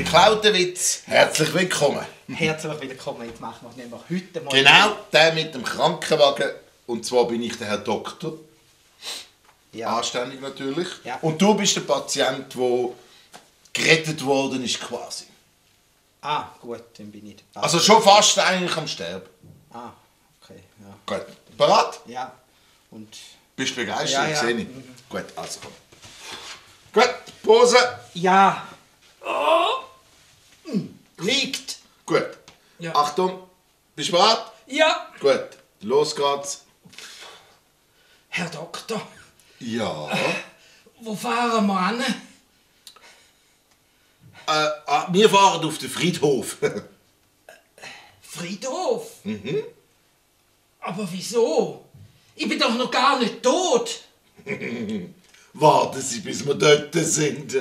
geklauten Witz. Herzlich willkommen. Herzlich willkommen. Jetzt machen wir nämlich heute mal... Genau, der mit dem Krankenwagen. Und zwar bin ich der Herr Doktor. Ja. Anständig natürlich. Ja. Und du bist der Patient, der gerettet worden ist quasi. Ah, gut, dann bin ich dabei. Also schon fast eigentlich am Sterben. Ah, okay, ja. Gut. Bereit? Ja, und... Bist du begeistert? Ja, ja. Sehe ich. Gut, also komm. Gut, Pause. Ja. Liegt. Gut. Ja. Achtung. Bist du bereit? Ja. Gut. Los geht's. Herr Doktor, Ja. wo fahren wir hin? Wir fahren auf den Friedhof. Friedhof? Mhm. Aber wieso? Ich bin doch noch gar nicht tot. Warten Sie, bis wir dort sind.